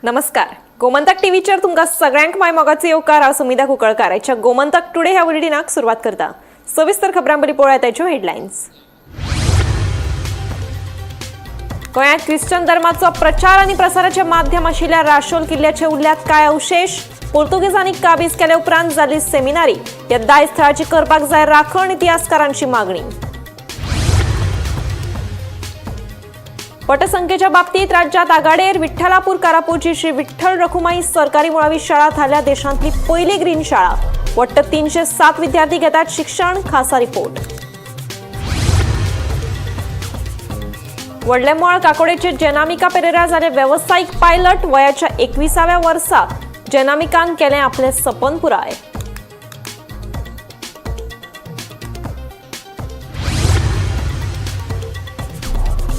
नमस्कार, गोमंतक टीव्हीचेर तुमकां सगळ्यांक माय मोगाचो येवकार. हांव सुमिधा कुंकळकार. आयच्या गोमंतक टुडे ह्या बुलेटिनाक सुरवात करता. सविस्तर खबरां पयलीं पळोवया ताच्यो हेडलायन्स. गोंयांत ख्रिश्चन धर्माचो प्रचार आनी प्रसाराचे माध्यम आशिल्ल्या राशोल किल्ल्याचे उरल्यात कांय अवशेश. पोर्तुगेजांनी काबीज केल्या उपरांत जाली सेमिनारी. ह्या दायज थळाची करपाक जाय राखण, इतिहासकारांची मागणी. पटसंख्येच्या बाबतीत राज्यात आघाडेर. विठ्ठलापूर कारापूरची श्री विठ्ठल रखुमाई सरकारी मुळावी शाळा थारल्या देशांतली पहिली ग्रीन शाळा. वट्ट 307 विद्यार्थी घेतात शिक्षण. खासा रिपोर्ट. वडलेमळ काकोडेचे जेनामिका पेरेरा जाले वेवसायीक पायलट. वयाच्या 21व्या वर्सा जेनामिकान केलें आपलें सपन पुराय.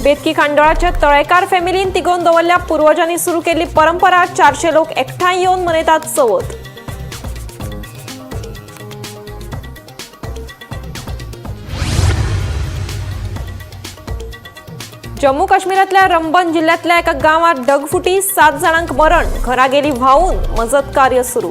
बेतकी खांडोळाच्या तळेकार फॅमिलीन तिगोवन दवरल्या पुर्वजांनी सुरू केल्ली परंपरा. 400 लोक एकठांय येवन मनयतात चवथ. जम्मू काश्मीरातल्या रंबन जिल्ह्यातल्या एका गावात ढगफुटी, 7 जाणांक मरण, घरां गेली व्हांवून, मजत कार्य सुरू.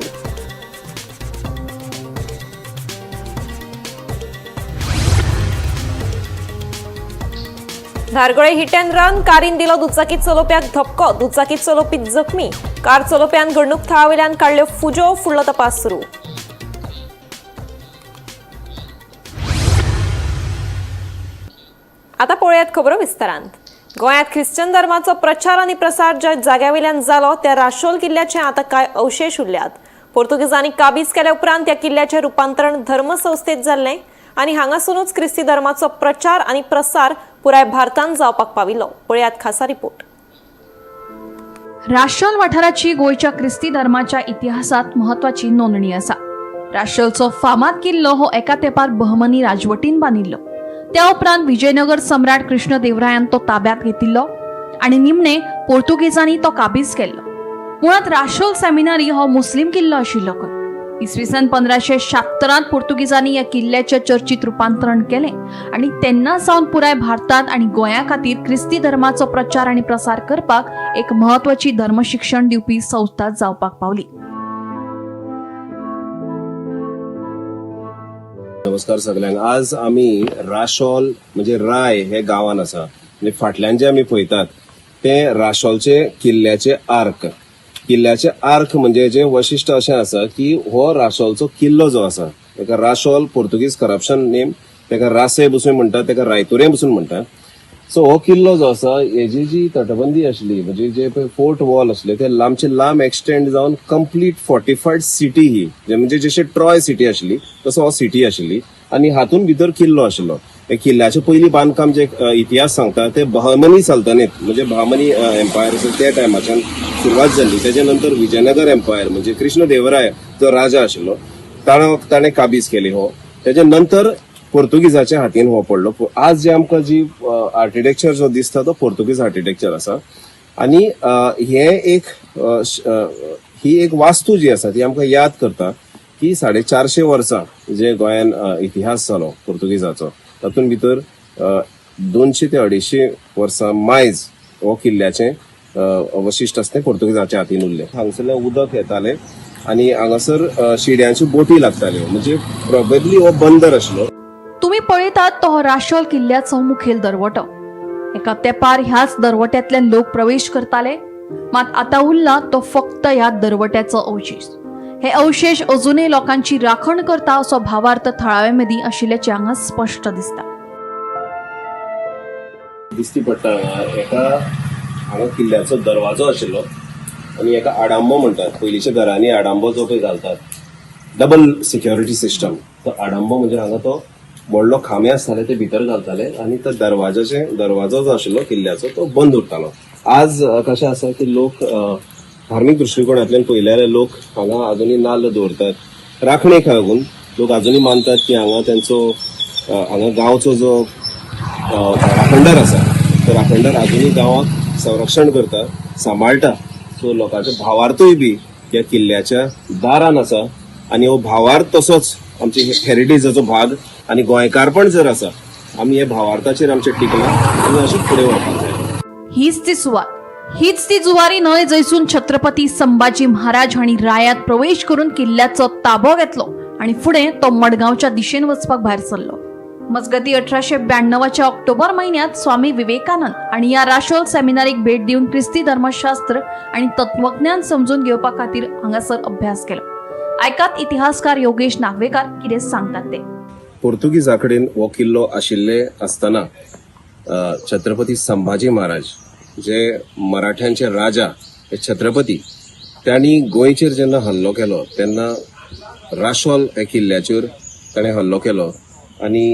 धारगळे हिट अँड रन, कारीन दिलो दुचाकी चलोवप्याक धपको, दुचाकी चलोवपी जखमी, कार चलोवप्यान घडणूक थळावेल्यान काडल्यो फुजो. फुडलो तपास सुरू. आता पळोवयात खबरो विस्तारान. गोंयांत ख्रिश्चन धर्माचो प्रचार आनी प्रसार ज्या जाग्यावेल्यान जालो त्या राशोल किल्ल्याचे आतां कांय अवशेश उरल्यात. पोर्तुगेजांनी काबीज केल्या उपरांत त्या किल्ल्याचें रुपांतरण धर्मसंस्थेत जाल्लें आनी हांगासुनूच क्रिस्ती धर्माचो प्रचार आनी प्रसार पुराय भारतांत जावपाक पाविल्लो. पळयात खासा रिपोर्ट. राशोल वाठाराची गोंयच्या क्रिस्ती धर्माच्या इतिहासात म्हत्वाची नोंदणी आसा. राशोलचो फामाद किल्लो हो एका तेंपार बहमनी राजवटीन बांदिल्लो. त्या उपरांत विजयनगर सम्राट कृष्णदेवरायान तो ताब्यात घेतिल्लो आनी निमणे पोर्तुगेजांनी तो काबीज केल्लो. मुळांत राशोल सेमिनारी हो मुस्लीम किल्लो आशिल्लो खंय. इसवी सन 1576 पोर्तुगेजांनी ह्या किल्ल्याचें चर्चीत रुपांतरण केलें आनी तेन्ना सावन पुराय भारतांत आनी गोंया खातीर क्रिस्ती धर्माचो प्रचार आनी प्रसार करपाक एक म्हत्वाची धर्मशिक्षण दिवपी संस्था जावपाक पावली. नमस्कार सगल्यांक. आज आमी राशोल म्हणजे राय हे गांवान आसा आनी फाटल्यान जे आमी पळयतात ते राशोलचे किल्ल्याचे आर्क. किल्ल्याचे आर्क म्हणजे जे वैशिश्ट अशें आसा की हो राशोलचो किल्लो जो आसा ताका राशोल पोर्तुगीज करप्शन नेम, ताका रासे बसून म्हणटात, ताका रायतुरे बसून म्हणटात. सो हो किल्लो जो आसा हेजी जी तटबंदी आसली म्हणजे जे पळय फोर्ट वॉल आसले ते लांबचे लांब एक्सटेंड जावन कंप्लीट फॉर्टिफायड सिटी ही, जे म्हणजे जशे ट्रॉय सिटी आशिल्ली तसो हो सिटी आशिल्ली आनी हातून भितर किल्लो आशिल्लो. हे किल्ल्याचें पयलीं बांदकाम जे इतिहास सांगता ते बहमनी सल्तनेत म्हणजे बहमनी एम्पायर आसा त्या टायमाच्यान सुरवात जाल्ली. तेच्या नंतर विजयनगर एम्पायर म्हणजे कृष्णदेवराय जो राजा आशिल्लो ताणें काबीज केली हो. तेच्या नंतर पोर्तुगीजाच्या हातीन हो पडलो. आज जे आमकां जी आर्किटेक्चर जो दिसता तो पोर्तुगीज आर्किटेक्चर आसा आनी हे एक ही एक वास्तू जी आसा ती आमकां याद करता की 450 वर्सां जे गोंयान इतिहास जालो पोर्तुगीजाचो तातूंत भितर 200 ते 250 वर्सां मायज हो किल्ल्याचें अवशिश्ट आसा तें पोर्तुगीजाच्या हातीन उरलें. हांगसरल्यान उदक येतालें आनी हांगासर शिड्यांच्यो बोटी लागताल्यो म्हणजे प्रोबेबली हो बंदर आशिल्लो. तुम्ही पळयतात तो हो राशोल किल्ल्याचो मुखेल दरवटो. एका तेंपार ह्याच दरवट्यांतल्यान लोक प्रवेश करताले, मात आतां उरला तो फक्त ह्या दरवट्याचो अवशेश. हे अवशेश अजूनय लोकांची राखण करता असो भावार्थ थळाव्या मदीं आशिल्ल्याचें हांगा स्पश्ट दिसता. दिसती पडटा हांगा एका हांगा किल्ल्याचो दरवाजो आशिल्लो आनी एका आडांबो म्हणटात. पयलींच्या घरांनी आडांबो जो पळय घालतात, डबल सिक्युरिटी सिस्टम, तो आडांबो म्हणजे हांगा तो व्हडलो खांबे आसताले ते भितर घालताले आनी तो दरवाजो जो आशिल्लो किल्ल्याचो तो बंद उरतालो. आज कशें आसा की लोक धार्मीक दृश्टिकोणांतल्यान पळयले जाल्यार लोक हांगा अजुनूय नाल्ल दवरतात राखणेक लागून. लोक अजुनूय मानतात की हांगा तेंचो हांगा गांवचो जो राखणदार आसा तो राखणदार अजुनूय गांवाक संरक्षण करता, सांबाळटा. सो लोकांचो भावार्थूय बी ह्या किल्ल्याच्या दारान आसा आनी हो भावार्थ तसोच आमची हेरिटेजाचो भाग आनी गोंयकारपण जर आसा आमी हे भावार्थाचेर आमचें टिकलां आनी अशें फुडें वचपाक जाय. हीच ती सुवात हीच ती जुवारी न्हंय जंयसून छत्रपती संभाजी महाराज हांणी रायात प्रवेश करून किल्ल्याचो ताबो घेतलो आनी फुडें तो मडगांवच्या दिशेन वचपाक भायर सरलो. मजगती 1892च्या ऑक्टोबर म्हयन्यांत स्वामी विवेकानंद आनी ह्या राशोल सेमिनारीक भेट दिवन क्रिस्ती धर्मशास्त्र आनी तत्वज्ञान समजून घेवपा खातीर हांगासर अभ्यास केलो. आयकात इतिहासकार योगेश नागवेकार कितें सांगतात ते. पोर्तुगीजा कडेन हो किल्लो आशिल्ले आसतना छत्रपती संभाजी महाराज जे मराठ्यांचे राजा हे छत्रपती त्यांनी गोंयचेर जेन्ना हल्लो केलो तेन्ना राशोल ह्या किल्ल्याचेर ताणें हल्लो केलो आनी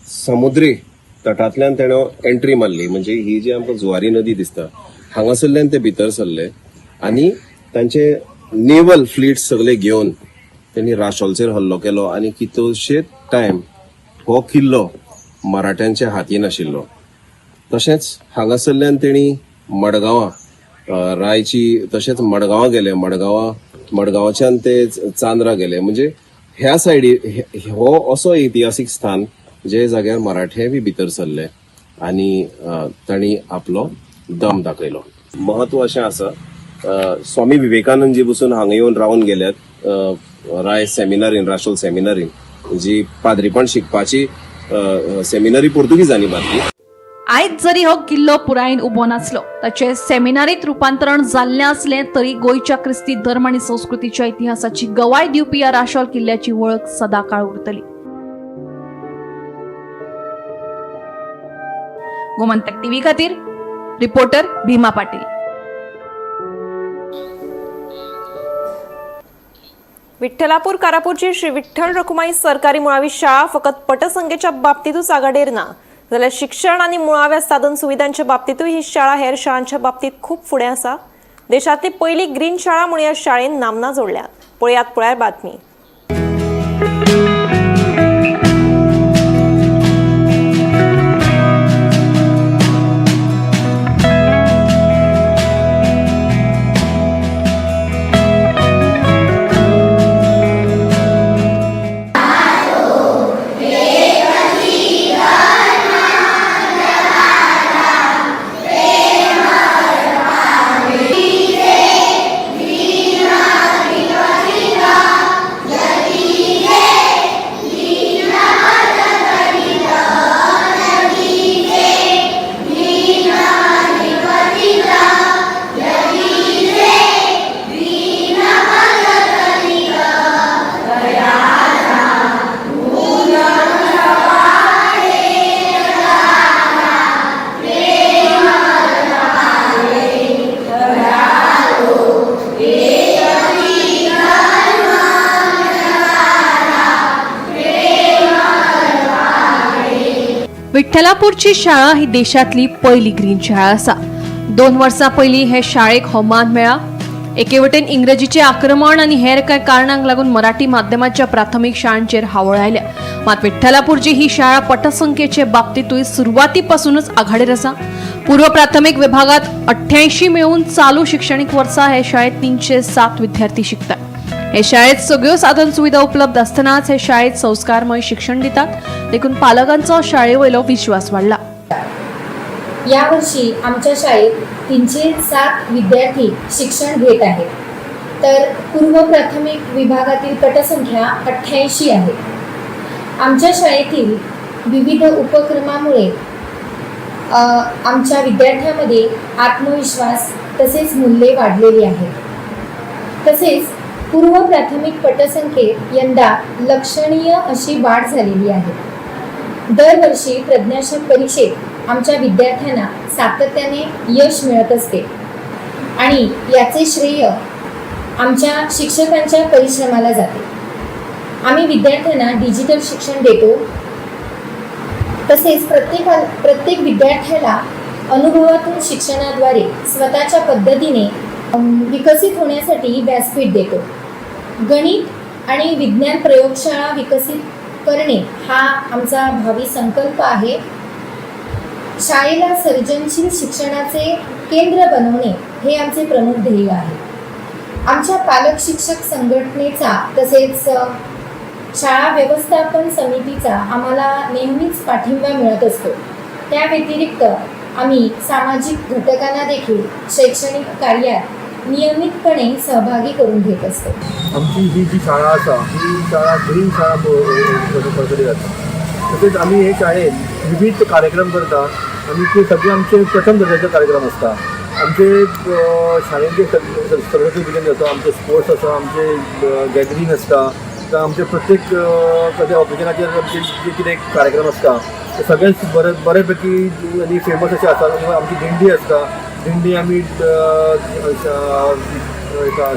समुद्री तटांतल्यान तेणें एंट्री मारली. म्हणजे ही जी आमकां जुवारी नदी दिसता हांगासरल्यान ते भितर सरले आनी तांचे नेवल फ्लीट सगळे घेवन त्यांनी राशोलचेर हल्लो केलो आनी कितलोशेच टायम हो किल्लो मराठ्यांच्या हातीन आशिल्लो. तशेंच हांगासरल्यान तेणी मडगांवां रायची तशेंच मडगांवां गेले, मडगांवच्यान ते चांद्रा गेले. म्हणजे ह्या सायडी हो असो इतिहासीक स्थान जे जाग्यार मराठे बी भितर सरले आनी तांणी आपलो दम दाखयलो. महत्व अशें आसा, स्वामी विवेकानंदजी बसून हांगा येवन रावन गेल्यात राय सेमिनारीन, राशोल सेमिनारीन जी पाद्रीपण शिकपाची सेमिनरी पोर्तुगीजांनी बांदली. आयज जरी हो किल्लो पुरायेन उबो नासलो, ताचें सेमिनारीत रुपांतरण जाल्लें आसलें तरी गोंयच्या क्रिस्ती धर्म आनी संस्कृतीच्या इतिहासाची गवाय दिवपी ह्या राशोल किल्ल्याची वळख सदाकाळ उरतली. गोमंतक टीव्ही खातीर रिपोर्टर भीमा पाटील. विठ्ठलापूर कारापूरची श्री विठ्ठल रखुमाई सरकारी मुळावी शाळा फकत पटसंख्येच्या बाबतीतूच आघाडेर ना जाल्यार शिक्षण आनी मुळाव्या साधन सुविधांच्या बाबतीतूय ही शाळा हेर शाळांच्या बाबतीत खूब फुडें आसा. देशांतली पयली ग्रीन शाळा म्हूण ह्या शाळेन नामना जोडल्या. पळयात पळयात बातमी. विठ्ठलापूरची शाळा ही देशातली पयली ग्रीन शाळा आसा. 2 वर्सां पयलीं हे शाळेक हो मान मेळ्ळा. एके वटेन इंग्रजीचें आक्रमण आनी हेर कांय कारणांक लागून मराठी माध्यमाच्या प्राथमीक शाळांचेर हावळ आयल्या. मात विठ्ठलापूरची ही शाळा पटसंख्येचे बाबतींतूय सुरवातीपासूनच आघाडेर आसा. पूर्व प्राथमीक विभागात 88 मेळून चालू शिक्षणीक वर्सा हे शाळेत 307 विद्यार्थी शिकतात. हे शाळेत सगळ्यो साधन सुविधा उपलब्ध असतानाच हे शाळेत संस्कारमय शिक्षण दितात, देखून पालकांचो शाळेवयलो विश्वास वाडला. यावर्षी आमच्या शाळेत 307 विद्यार्थी शिक्षण घेत आहेत, तर पूर्व प्राथमिक विभागातील पटसंख्या 88 आहे. आमच्या शाळेतील विविध उपक्रमामुळे आमच्या विद्यार्थ्यांमध्ये आत्मविश्वास तसेच मूल्ये वाढलेली आहेत. तसेच पूर्व प्राथमिक पटसंख्येत यंदा लक्षणीय अशी वाढ झालेली आहे. दरवर्षी प्रज्ञाशोध परीक्षेत आमच्या विद्यार्थ्यांना सातत्याने यश मिळत असते आणि याचे श्रेय आमच्या शिक्षकांच्या परिश्रमाला जाते. आम्ही विद्यार्थ्यांना डिजिटल शिक्षण देतो, तसेच प्रत्येक विद्यार्थ्याला अनुभवातून शिक्षणाद्वारे स्वतःच्या पद्धतीने विकसित होण्यासाठी व्यासपीठ देतो. गणित आणि विज्ञान प्रयोगशाळा विकसित करणे हा आमचा भावी संकल्प आहे. शाळेला सर्जनशील शिक्षणाचे केंद्र बनवणे हे आमचे प्रमुख ध्येय आहे. आमच्या पालक शिक्षक संघटनेचा तसेच शाळा व्यवस्थापन समितीचा आम्हाला नेहमीच पाठिंबा मिळत असतो. त्या व्यतिरिक्त आम्ही सामाजिक घटकांना देखील शैक्षणिक कार्यात नियमितपणे सहभागी करून घेत असतो. आमची ही जी शाळा आसा ही शाळा ग्रीन शाळा प्रकारे जाता. तसेच आमी हे शाळेन विविध कार्यक्रम करता आनी ते सगळे आमचे प्रथम दर्जाचे कार्यक्रम आसता. आमचे शाळेन जे सरस्वती पुजन जाता, आमचे स्पोर्ट्स आसा, आमचे गॅदरींग आसता, जावं आमचे प्रत्येक कसल्या ऑकेजनाचेर आमचे जे कितें कार्यक्रम आसता ते सगळेच बरे बरे पैकी आनी फेमस अशे आसा. आमची दिंडी आसता, दिंडी आमी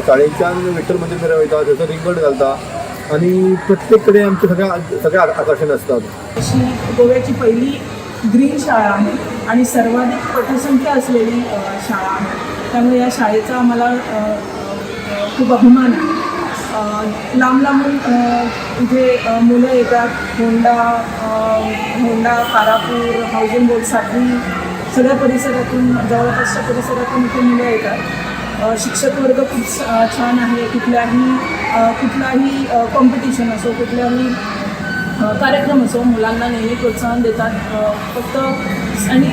शाळेच्यान विठ्ठल मंदीर मेरेन वयता, थंयसर रिंगण घालता आनी प्रत्येक कडेन आमचें सगळें सगळें आकर्शण आसता. अशी गोव्याची पहिली ग्रीन शाळा आहे आणि सर्वाधिक पटसंख्या असलेली शाळा आहे. त्यामुळे या शाळेचा आम्हाला खूप अभिमान आहे. लांब लांबून इथे मुलं येतात. Honda, Honda, Karapur, housing board, साखळी सगळ्या परिसरातून, जवळपासच्या परिसरातून इथे मुलं येतात. शिक्षक वर्ग खूप छान आहे. कुठलाही कॉम्पिटिशन असो, कुठल्याही कार्यक्रम असो, मुलांना नेहमी प्रोत्साहन देतात. फक्त आणि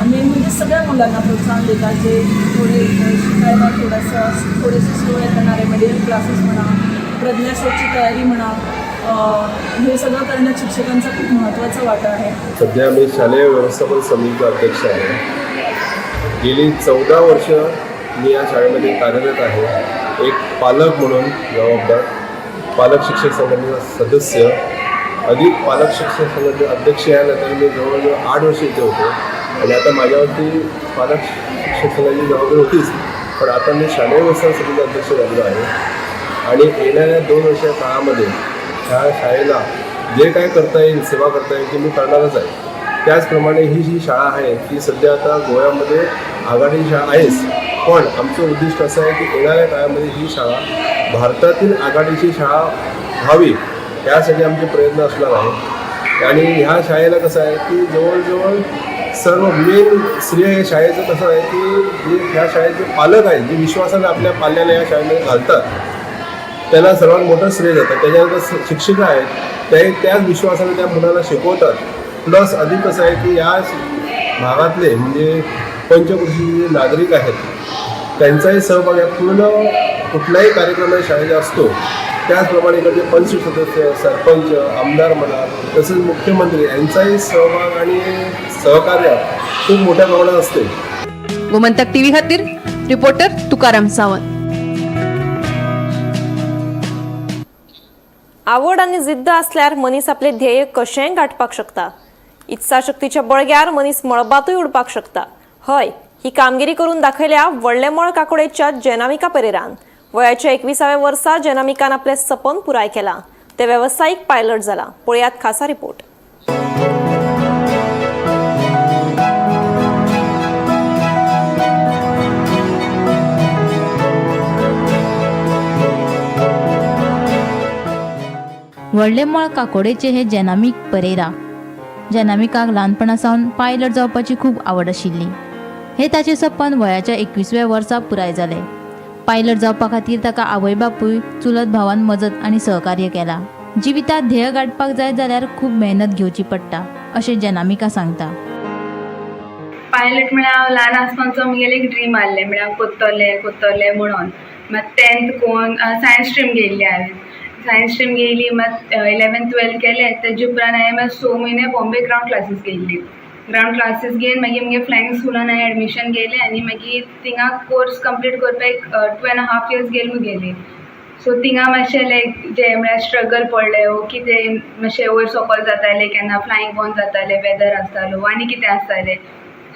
मेन म्हणजे सगळ्या मुलांना प्रोत्साहन देतात, जे थोडे शिकायला थोडेसे स्लो आहेत त्यांना रेमेडियल क्लासेस म्हणा, प्रज्ञाशोधची तयारी म्हणा, हे सगळं करण्यात शिक्षकांचा खूप महत्त्वाचा वाटा आहे. सध्या मी शालेय व्यवस्थापन समितीचा अध्यक्ष आहे. गेली 14 वर्ष मी या शाळेमध्ये कार्यरत आहे. एक पालक म्हणून जबाबदार, पालक शिक्षक संघटनेचा सदस्य, अधिक पालक शिक्षक संघटनेचा अध्यक्ष या नात्याने मी जवळजवळ 8 वर्ष इथे होतो आणि आता माझ्यावरती पालक शिक्षक संघाची जबाबदारी होतीच, पण आता मी शालेय व्यवस्थापन समितीचा अध्यक्ष झालेलो आहे आणि येणाऱ्या 2 वर्षाच्या काळामध्ये ह्या शाळेला जे काय करता येईल, सेवा करता येईल ते मी करणारच आहे. त्याचप्रमाणे ही जी शाळा आहे ती सध्या आता गोव्यामध्ये आघाडी शाळा आहेच, पण आमचं उद्दिष्ट असं आहे की येणाऱ्या काळामध्ये ही शाळा भारतातील आघाडीची शाळा व्हावी यासाठी आमचे प्रयत्न असणार आहे. आणि ह्या शाळेला कसं आहे की जवळजवळ सर्व मेन श्रेय या शाळेचं कसं आहे की जे ह्या शाळेचे पालक आहेत, जे विश्वासाने आपल्या पाल्याला या शाळेमध्ये घालतात त्यांना सर्वात मोठं श्रेय जातं. त्याच्यानंतर शिक्षिका आहेत ते त्याच विश्वासाने त्या मुलांना शिकवतात. प्लस अधिक कसं आहे की या भागातले म्हणजे पंचकृषीचे जे नागरिक आहेत त्यांचाही सहभाग या पूर्ण कुठलाही कार्यक्रम या शाळेचा असतो. त्याचप्रमाणे इकडचे पंच सदस्य, सरपंच, आमदार म्हणा, तसेच मुख्यमंत्री यांचाही सहभाग आणि सहकार्य खूप मोठ्या प्रमाणात असते. गोमंतक टीव्ही खातीर रिपोर्टर तुकाराम सावंत. आवड आनी जिद्द असल्यार मनीस आपले ध्येय कशेंय गाठपाक शकता. इत्साशक्तीच्या बळग्यार मनीस मळबातूय उडपाक शकता. हय, ही कामगिरी करून दाखयल्या व्हडलेमळ काकोडेच्या जेनामिका परेरान. वयाच्या 21व्या वर्सा जेनामिकान आपलें सपन पुराय केलां. ते वेवसायीक पायलट जाला. पळयात खासा रिपोर्ट. व्हडलेमळ काकोडेचे हे जेनामीक परेरा. जेनामिकाक ल्हानपणा सावन पायलट जावपाची खूब आवड आशिल्ली. हे ताचें सपन वयाच्या 21व्या वर्सा पुराय जालें. पायलट जावपा खातीर ताका आवय बापूय, चुलत भावान मजत आनी सहकार्य केलां. जिवितांत ध्येय गाठपाक जाय जाल्यार खूब मेहनत घेवची पडटा अशें जेनामिका सांगता. पायलट म्हळ्यार हांव ल्हान आसतनाचो म्हगेलें एक ड्रीम आहलें, म्हळ्यार हांव कोत्तोलें कोत्तोलें म्हणून. मागीर टेंथ कोन्न सायन्स स्ट्रीम घेयल्ली हांवें. सायन्स स्ट्रीम घेयली, मागीर इलेवन्थ ट्वेल्थ केलें. तेजे उपरांत हांवें मागीर 6 म्हयने बॉम्बे ग्रावंड क्लासीस घेयल्ली. ग्रावंड क्लासीस घेवन मागीर मुगे फ्लायींग स्कुलान हांवें एडमिशन घेयलें आनी मागीर थिंगा कोर्स कंप्लीट करपाक एक 2.5 इयर्स गेले मुगेले. सो थिंगा मातशें लायक जे म्हळ्यार स्ट्रगल पडलें वो कितें मातशें वयर सकयल जातालें, केन्ना फ्लायींग बंद जातालें, वेदर आसतालो आनी कितें आसतालें.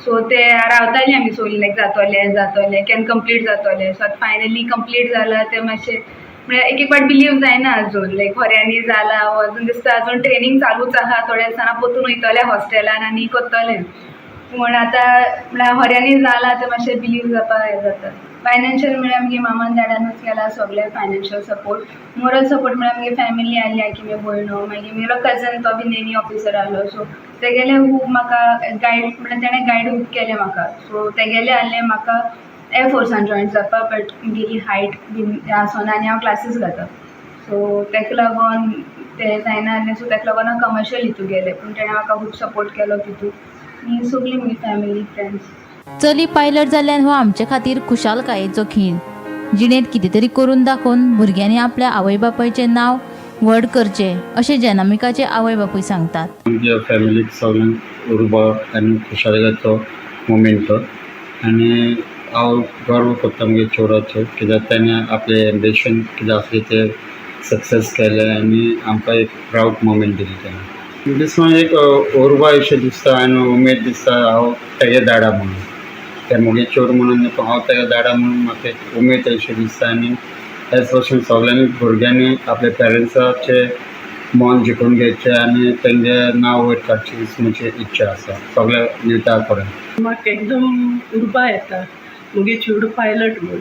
सो ते रावतालीं आमी सोगलीं लायक जातोलें जातोलें, केन्ना कंप्लीट जातोलें. सो आतां फायनली कंप्लीट जालां तें मातशें म्हळ्यार एक एक फावट बिलीव जायना अजून, लायक खऱ्यांनी जालां अजून दिसता. अजून ट्रेनींग चालूच आहा, थोड्या दिसांनी परतून वयतलें हॉस्टेलान आनी करतलें. पूण आतां म्हळ्यार खऱ्यांनी जालां तें मातशें बिलीव जावपाक हें जाता. फायनान्शियल म्हळ्यार आमगे मामान डॅडानूच केला सगळें फायनान्शियल सपोर्ट. मोरल सपोर्ट म्हळ्यार आमगे फॅमिली आहली, की मुगे भयणो, मागीर मुगेलो कजन तो बी नेवी ऑफिसर आहलो. सो तेगेलें खूब म्हाका गायड, म्हळ्यार तेणें गायड खूब केलें म्हाका. सो तेगेलें आहलें म्हाका एअरफोर्सान जॉयन जावपाक, बट मुगेली हायट बीन आसना आनी हांव क्लासीस घेता, सो तेका लागून तें जायना आहलें. सो तेका लागून हांव कमर्शियल हितू गेलें, पूण तेणें म्हाका खूब सपोर्ट केलो तितू. आनी सगळीं म्हजी फॅमिली फ्रेंड्स. चली पायलट जाल्ल्यान हो आमचे खातीर खुशालकायेचो खीण. जिणेंत कितें तरी करून दाखोवन भुरग्यांनी आपल्या आवय बापायचें नांव व्हड करचें अशें जेनामिकाचे आवय बापूय सांगतात. आमच्या फॅमिलीक सगळ्यांक उर्बा आनी खुशालकायेचो मोमेंट तो. आनी हांव गर्व करता म्हगे चेडवाचेर, कित्याक तेणें आपलें एम्बिशन कितें आसलें तें सक्सेस केलें आनी आमकां एक प्रावड मोमेंट दिली तेणें. दिसना एक उर्बा अशें दिसता आनी उमेद दिसता, हांव तेगे डाडा म्हणून, ते म्हगे चेडूं म्हणून न्ही, पूण हांव तेगे डाडा म्हणून म्हाका एक उमेद अशें दिसता. आनी ह्याच भशेन सगल्यांनी भुरग्यांनी आपल्या पेरंट्साचें मन जिखून घेवचें आनी तेंगे नांव वयर काडचें अशी म्हजी इच्छा आसा सगल्या युथा कडेन. म्हाका एकदम उर्बा येता मुगे चेडूं पायलट म्हूण,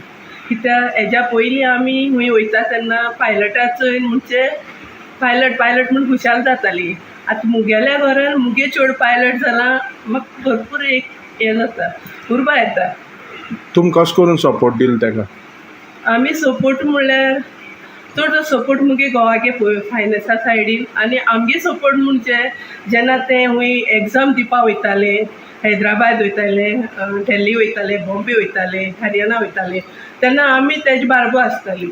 कित्याक हेज्या पयलीं आमी खूंय वयता तेन्ना पायलटा चोयन म्हणजे पायलट पायलट म्हूण खुशाल जाताली. आतां मुगेल्या घरान मुगे चेडूं पायलट जालां, म्हाका भरपूर एक हें जाता, उर्बा येता. तुमी कशें करून सपोर्ट दिलो ताका? आमी सपोर्ट म्हणल्यार चड सपोर्ट मुगे घोवागे फायनान्सा सायडीन, आनी आमगे सपोर्ट म्हणजे जेन्ना तें खूंय एग्जाम दिवपा वयतालें, हैदराबाद वयतालें, दिल्ली वयतालें, बॉम्बे वयतालें, हरियाणा वयतालें, तेन्ना आमी तेजे बारबो आसतालीं.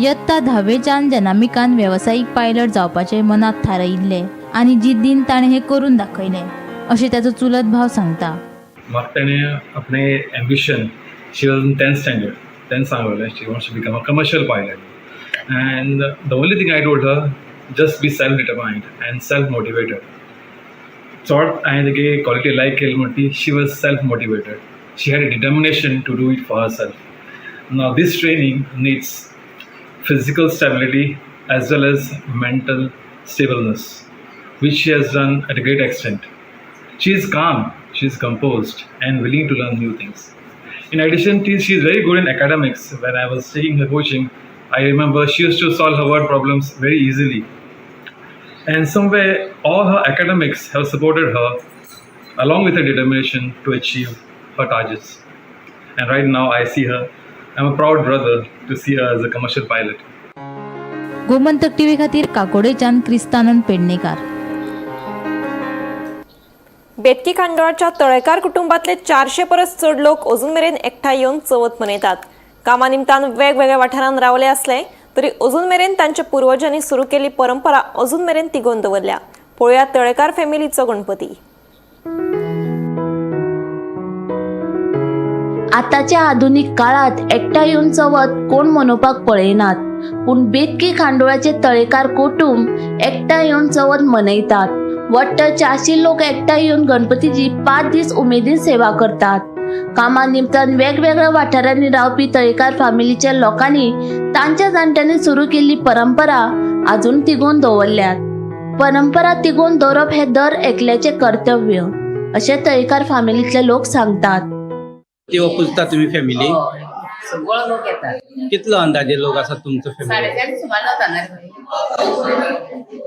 यत्ता धावेच्यान जेनामिकान वेवसायीक पायलट जावपाचें मनांत थारायिल्लें आनी जिद्दीन ताणें हें करून दाखयलें अशें ताचो चुलत भाव सांगता. म्हाका तेणें आपणें ambition, she was in 10th standard तेन्ना सांगलेलें, she wants to become a commercial pilot, and the only thing I told her, just be self determined and self motivated. चड हांवें तेगे क्वॉलिटी लायक केली म्हणटा ती, she was self motivated, she had a determination to do it for herself. Now this training needs physical stability as well as mental stableness, which she has done at a great extent. She is calm, she is composed, and willing to learn new things. In addition, she is very good in academics. When I was taking her coaching, I remember she used to solve her word problems very easily. And somewhere, all her academics have supported her along with her determination to achieve her targets. And right now, I see her. I'm a proud brother to see her as a commercial pilot. Gomantak TV खातीर काकोडेच्यान क्रिस्तानंद पेडणेकार. बेतकी खांडोळाच्या तळेकार कुटुंबातले 400 परस चड लोक अजून मेरेन एकठांय येवन चवथ मनयतात. कामा निमतान वेगवेगळ्या वाठारांत रावले असले तरी अजून मेरेन तांच्या पुर्वजांनी सुरू केल्ली परंपरा अजून मेरेन तिगोवन दवरल्या. पळोवया तळेकार फॅमिलीचो गणपती. आतांच्या आधुनीक काळांत एकठांय येवन चवथ कोण मनोवपाक पळयनात, पूण बेतकी खांडोळाचे तळेकार कुटूंब एकठांय येवन चवथ मनयतात. वट्ट 400 लोक एकठांय येवन गणपतीची 5 दीस उमेदीन सेवा करतात. कामा निमतान वेगवेगळ्या वाठारांनी रावपी तळेकार फामिलीच्या लोकांनी तांच्या जाणट्यांनी सुरू केल्ली परंपरा अजून तिगोवन दवरल्यात. परंपरा तिगोवन दवरप हें दर एकल्याचें कर्तव्य अशें तळेकार फामिलींतले लोक सांगतात. ती पुजता तुमी फॅमिली? सगळो लोक येतात. कितलो अंदाजे लोक आसात तुमचो फॅमिली? 450 सुमार जाता ना,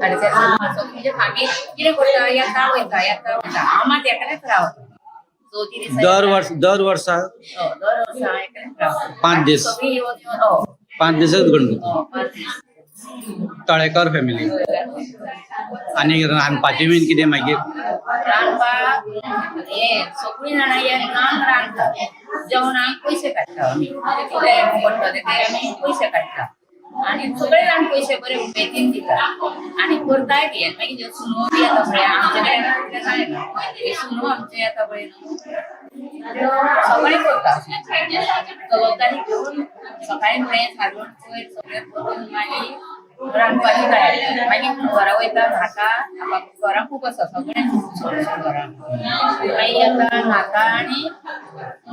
450. म्हणजे आमी कितें करता, येता वयता, येता वयता. हांव मात एकलेच रावता चवथी दिसा. दर वर्स, दर वर्सा? हय, दर वर्सा हांव एकलेच रावता. 5 दीस? सगळीं येवन येवन, हय. 5 दिसच गणपती? हय, 5 दीस. तळेकर फॅमिली. आनी रांदपाचें बीन कितें मागीर? रांदपाक हें सगळीं जाणां येवन रांदतात. जेवणाक पयशे काडटा आमी, कितें पडटले ते आमी पयशे काडटा आनी सगळे जाण पयशे बरे उमेदीन दिता आनी करताय बी. आनी मागीर सुनो बी येता पळय, आमचे कडेन तितलें जायना, हे सुनो आमचे येता पळय न्हू, त्यो सगळें करता. जबाबदारी घेवन सकाळी फुडें सारवण पयर सगळें करून मागीर रांदपाची तयारी. मागीर घरा वयता, न्हाता. घरां खूब आसा, सगळें चडशें घरां. मागीर येता, न्हाता आनी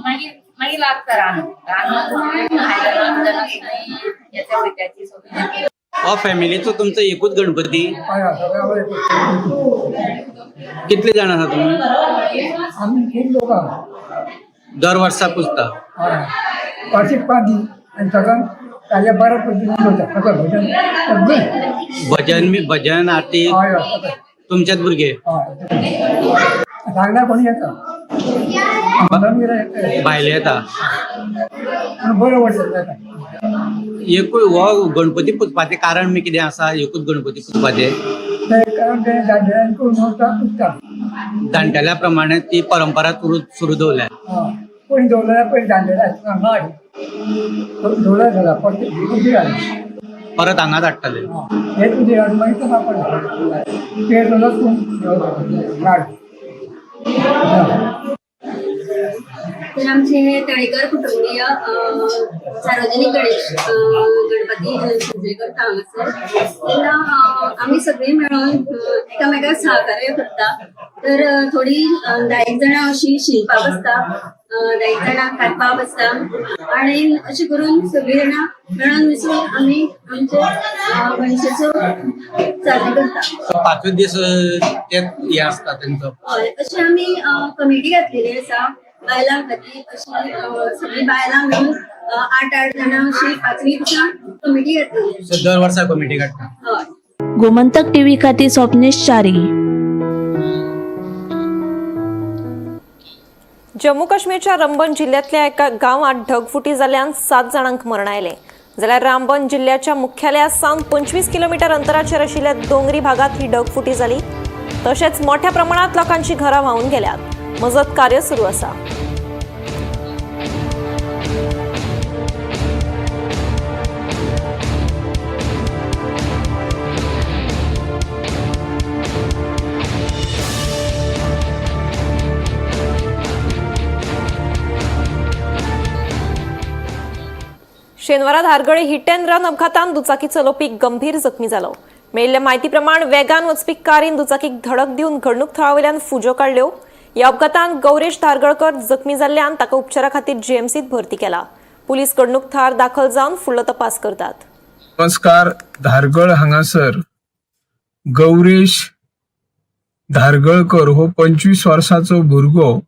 मागीर मागीर लागता रांदूंक. रांदून आयदनां बियदनां सगळीं येता वयत्याची सगळीं. हो फॅमिलीचो तुमचो एकूच गणपती? कितले जाण आसा तुमी? आमी खूब लोक आहा. दर वर्सा पुजता? हय, वार्षिक 5 दीस आनी सगळ्यांक ताज्या बऱ्या पद्दतीन करता सगळें भजन सगळें. भजन बी, भजन आरती? हय हय सगळें. तुमचेच भुरगे? हय, सांगल्यार कोणी येता, येता. भायले येता? पूण बरें वाटता येता. एकूय हो गणपती पुजपाचें कारण बी कितें आसा, एकूच गणपती पुजपाचें? ते एक कारण ते जाणटेल्यांनी करून वता पुजता. जाणटेल्या प्रमाणे ती परंपरा सुरू दवरल्या. हय, पयलीं दवरलें, पयलीं जाणटेले आसतना हांगा हाडली, दवरले जाला परत उदीर हाडली, परत हांगाच हाडटले. हेच उदीर हाडून मागीर तो वापरता पेर जालो तूं लाड. तर आमचे तळेकर कुटुंबीय सार्वजनीक गणेश गणपती साजरे करता हांगासर. तेन्ना आमी सगळीं मेळोन एकामेकाक सहकार्य करता. तर थोडी 10 जाणां अशी शिनपाक आसता, 10 जाणां कातपाक आसता आनी अशें करून सगळीं जाणां मेळोन मिसळून आमी आमचे गणेशाचो साजरे करता. 5 दीस ते हे आसता तेंचो. हय, अशें आमी कमिटी घातलेली आसा बायलां खातीर. अशी सगळीं बायलां मेळून 8-8 जाणां अशी 5वी दिसा कमिटी घातलेली आसा. दर वर्सा कमिटी काडटा. हय. गोमंतक टीव्ही खातीर स्वप्नेश च्यारी. जम्मू काश्मीरच्या रंबन जिल्ह्यांतल्या एका गांवांत ढगफुटी जाल्ल्यान 7 जाणांक मरण आयलें. जाल्यार रामबन जिल्ह्याच्या मुख्यालया सावन 25 किलोमीटर अंतराचेर आशिल्ल्या दोंगरी भागात ही ढगफुटी जाली. तशेंच मोठ्या प्रमाणात लोकांची घरां व्हांवून गेल्यात. मजत कार्य सुरू आसा. शेनवारा धारगळे हिट अँड रन अपघातान दुचाकी चलोवपी गंभीर जखमी जालो. मेळिल्ल्या म्हायती प्रमाण वेगान वचपी कारीन दुचाकीक धडक दिवन घडणूक थळावयल्यान फुज्यो काडल्यो. ह्या अपघातान गौरेश धारगळकर जखमी जाल्ल्यान ताका उपचारा खातीर जीएमसीत भरती केला. पुलीस घडणूक थळार दाखल जावन फुडलो तपास करतात. नमस्कार. धारगळ हांगासर गौरेश धारगळकर हो 25 वर्साचो भुरगो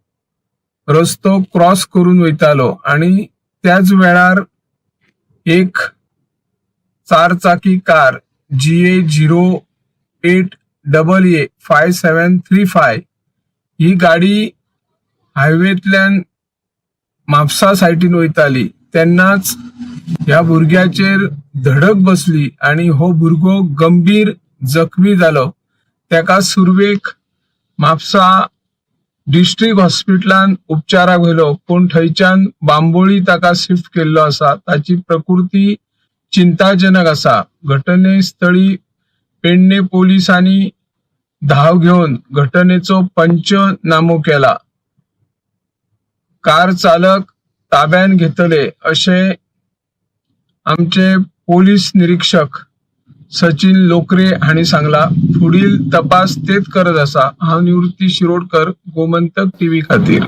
रस्तो क्रॉस करून वयतालो आनी त्याच वेळार एक 4 चाकी कार GA 08 AA 5735 ही गाडी हायवेंतल्यान म्हापसा सायटीन वयताली तेन्नाच ह्या भुरग्याचेर धडक बसली आनी हो भुरगो गंभीर जखमी जालो. तेका सुरवेक म्हापसा डिस्ट्रिक्ट हॉस्पिटलान उपचाराक व्हेलो, पूण थंयच्यान बांबोळी ताका शिफ्ट केल्लो आसा. ताची प्रकृती चिंताजनक आसा. घटनेस्थळी पेडणे पोलिसांनी धाव घेवन घटनेचो पंचनामो केला. कार चालक ताब्यात घेतले अशें आमचे पोलीस निरीक्षक सचिन लोकरे हांणी सांगला. फुडील तपास तेच करत आसा. हांव निवृत्ती शिरोडकर, गोमंतक टीव्ही खातीर.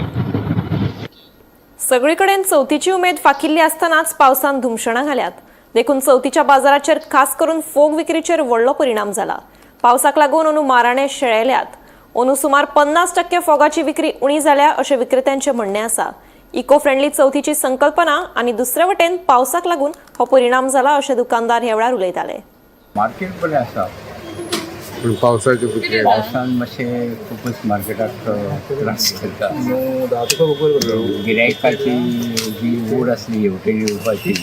सगळीकडेन चवथीची उमेद फाकिल्ली आसतनाच पावसान धुमशणां घाल्यात. देखून चवथीच्या बाजाराचेर खास करून फोग विक्रीचेर व्हडलो परिणाम जाला. पावसाक लागून अंदू माराणे शेळेल्यात. अंदू सुमार 50% फोगाची विक्री उणी जाल्या अशें विक्रेत्यांचें म्हणणें आसा. इको फ्रेंडली चवथीची संकल्पना आनी दुसरे वटेन पावसाक लागून हो परिणाम जाला अशें दुकानदार ह्या वेळार उलयताले. मार्केट बरें आसा, पूण पावसाचे पिके पावसान मातशें खुबूच मार्केटाक त्रास जाता. गिरायकाची जी ओड आसली हेवटेन येवपाची,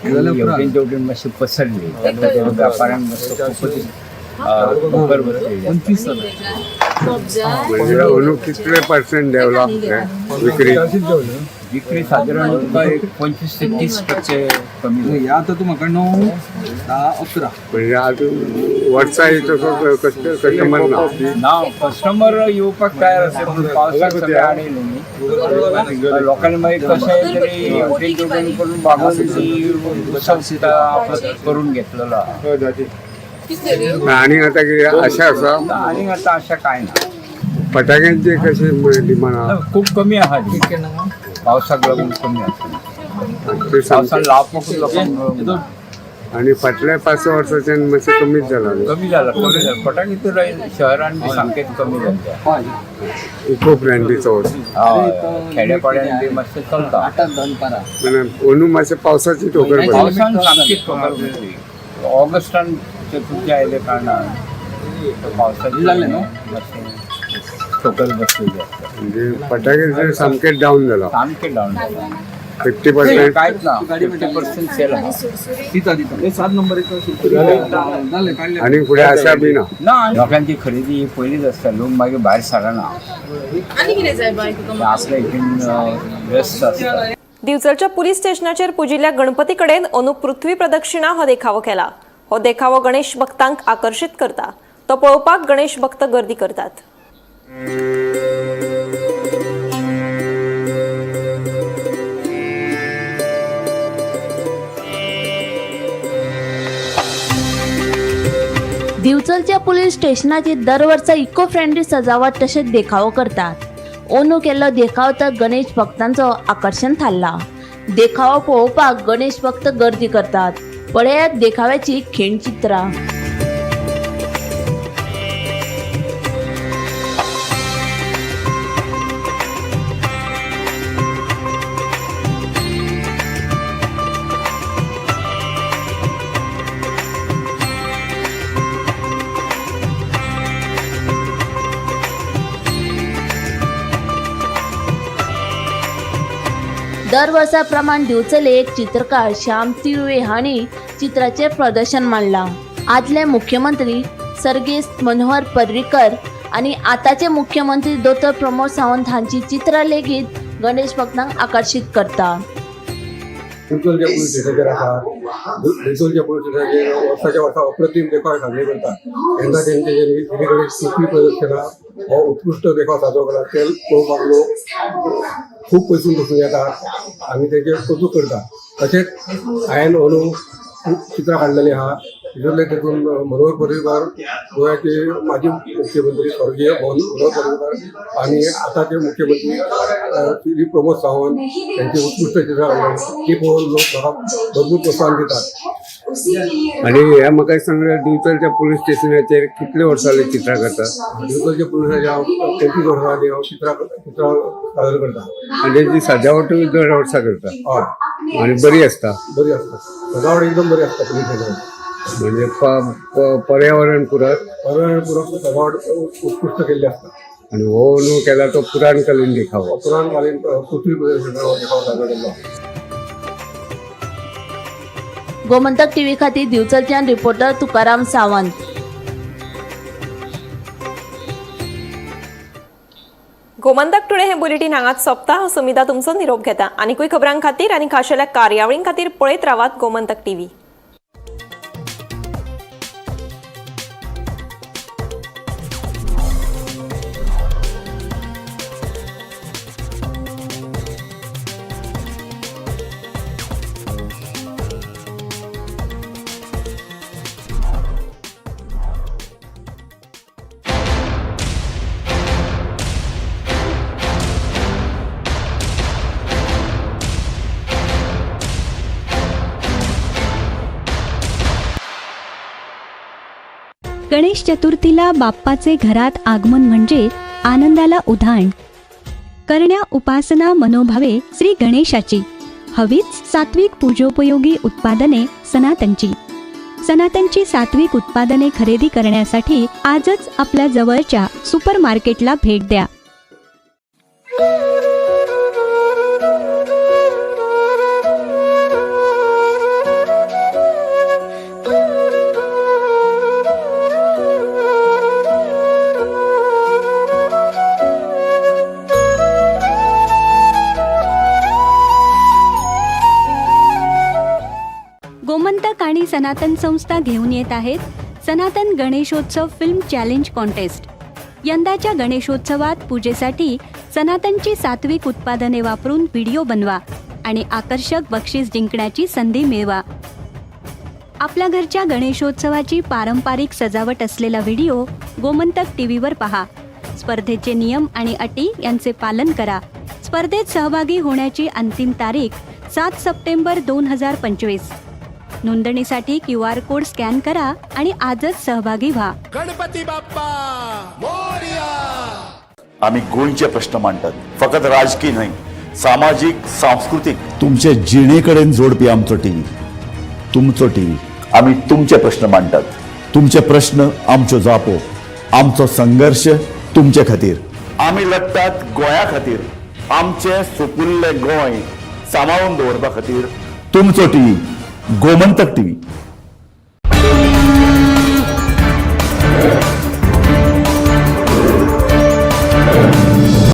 हेवटेन तेवटेन मातशी पसरली. त्यामुळे व्यापाऱ्यांक मातसो खुबूच ठोकर बसलेली. म्हणजे अंदू कितले पर्सेंट देंवला विक्री? विक्री सादारण तुका एक 25 ते 30% कमी. आता तूं म्हाका 9, 10, 11 म्हणजे आतां वर्सा तसो कस्टमर ना. ना, कस्टमर येवपाक तयार आसा, पूण पावसाक सगळें आडयलें न्ही. लोकांनी मागीर कशें तरी हेवटेन तेवटेन करून बागोवन ती संस्था आपलो करून घेतलेलो आहा. आनी आतां कितें आशा आसा? आनी आतां आशा कांय ना. फटाक्यांचे कशें डिमांड आहा? खूब कमी आहा, पावसाक लागून कमी आसा. पावसान लावपाकूच लोकांक मेळूंक ना. आनी फाटल्या 5 वर्साच्यान मातशें कमीच जाला. कमी जाला, कमी जाला. फटाके तर शहरान बी सामकेच कमी जाल्ले. इको फ्रेंडली चवथ. हय, खेड्यापाड्यान बी मातशें चलता. अंदू मातशें पावसाची ठोकर पडली. पावसान सामकीच ठोकर बसली. ऑगस्टान चतुर्थी आयले कारणान पावसाची मातशें ठोकर बसलेली आसा. म्हणजे फटाके सामकेच डावन जाला. सामकें डावन जाला. 50%? कांयच ना, 50% सेल आहा. दिता दिता हे सात नंबर एक. आनी फुडें आशा बी ना? ना, लोकांची खरेदी ही पयलीच आसता. लोक मागीर भायर सरना, आपल्या हितून व्यस्त आसता. दिवचलच्या पुलीस स्टेशनाचेर पुजिल्ल्या गणपती कडेन अंदू पृथ्वी प्रदक्षिणा हो देखावो केला. हो देखावो गणेश भक्तांक आकर्शीत करता. तो पळोवपाक गणेश भक्त गर्दी करतात. दिवचलच्या पुलीस स्टेशनाची दर वर्सा इको फ्रेंडली सजावट तशेंच देखावो करतात. अंदू केल्लो देखाव तर गणेश भक्तांचो आकर्शण थारला. देखावो पळोवपाक गणेश भक्त गर्दी करतात. पळयात देखाव्याची खीणचित्रां. दरवर्साप्रमाण दिवचले एक चित्रकार श्याम तिळवे हांणी चित्राचें प्रदर्शन मांडलां. आदले मुख्यमंत्री सर्गेस्त मनोहर पर्रीकर आनी आतांचे मुख्यमंत्री दोतोर प्रमोद सावंत हांची चित्रां लेगीत गणेश भक्तांक आकर्शीत करता. दिवचलच्या पुलीस स्टेशनाचेर आसा. दिवचलच्या पुलीस स्टेशनाचेर वर्साच्या वर्सा अप्रतीम देखाव साजरे करतात. तेन्ना तेंचे जे श्री गणेश पृथ्वी प्रदक्षिणा हो उत्कृश्ट देखाव साजरो करतात. ते पळोवपाक लोक खूब पयसून पसून येतात आनी तेजें कौतूक करतात. तशेंच हांवें अंदू खूब चित्रां काडलेलीं आहा. तितूंतले तितून मनोहर पर्रीकार, गोव्याचे माजी मुख्यमंत्री स्वर्गीय मनोहर पर्रीकार आनी आतांचे मुख्यमंत्री श्री प्रमोद सावंत यांची उत्कृश्ट चित्रां काडलेली, ती पळोवन लोक म्हाका भरपूर प्रोत्साहन दितात. आणि हे म्हाका सांग, दिवचलच्या पुलीस स्टेशनाचेर कितले वर्सां जाली चित्रां करतात? दिवचलच्या पुलिसाचे हांव 25 वर्सां जालीं हांव चित्रां चित्रां सादर करता. आनी तेजी सजावटूय दर वर्सा करता? हय. आनी बरी आसता? बरी आसता, सजावट एकदम बरी आसता पुलीस स्टेशनाची. म्हणजे पर्यावरण पुरक. पर्यावरण पुरक सजावट उत्कृश्ट केल्ली आसता. आनी हो न्हू केला तो पुराणकालीन देखावो? पुराणकालीन पृथ्वी प्रदर्शन हो देखाव सादर केल्लो. गोमंतक टीव्ही खातीर दिवचलच्यान रिपोर्टर तुकाराम सावंत. गोमंतक टुडे हे बुलेटीन हांगाच सोंपता. हांव सुमिता तुमचो निरोप घेता. आनीकूय खबरां खातीर आनी खाशेल्या कार्यावळीं खातीर पळयत रावात गोमंतक टीव्ही. गणेश चतुर्थीला बाप्पाचे घरात आगमन म्हणजे आनंदाला उधाण. करण्या उपासना मनोभावे श्री गणेशाची, हवीच सात्विक पूजोपयोगी उत्पादने सनातनची. सनातनची सात्विक उत्पादने खरेदी करण्यासाठी आजच आपल्या जवळच्या सुपर मार्केटला भेट द्या. गोमंतक आणि सनातन संस्था घेऊन येत आहेत सनातन गणेशोत्सव फिल्म चॅलेंज कॉन्टेस्ट. यंदाच्या गणेशोत्सवात पूजेसाठी सनातनची सात्विक उत्पादने वापरून व्हिडिओ बनवा आणि आकर्षक बक्षीस जिंकण्याची संधी मिळवा. आपल्या घरच्या गणेशोत्सवाची पारंपरिक सजावट असलेला व्हिडिओ गोमंतक टीव्हीवर पहा. स्पर्धेचे नियम आणि अटी यांचे पालन करा. स्पर्धेत सहभागी होण्याची अंतिम तारीख 7 सप्टेंबर 2025. नोंदणीसाठी क्यूआर कोड स्कॅन करा आणि आजच सहभागी व्हा. गणपती बाप्पा मोरया! आमी गोंयचे प्रश्न मांडटात, फकत राजकीय न्हय, सामाजीक, सांस्कृतीक, तुमचे जिणे कडेन जोडपी आमचो टीव्ही, तुमचो टीव्ही. आमी तुमचे प्रश्न मांडटात, तुमचे प्रश्न आमच्यो जापो, आमचो संघर्श तुमचे खातीर. आमी लढटात गोंया खातीर. आमचें सुपुल्लें गोंय सांबाळून दवरपा खातीर तुमचो टीव्ही गोमंतक टीव्ही.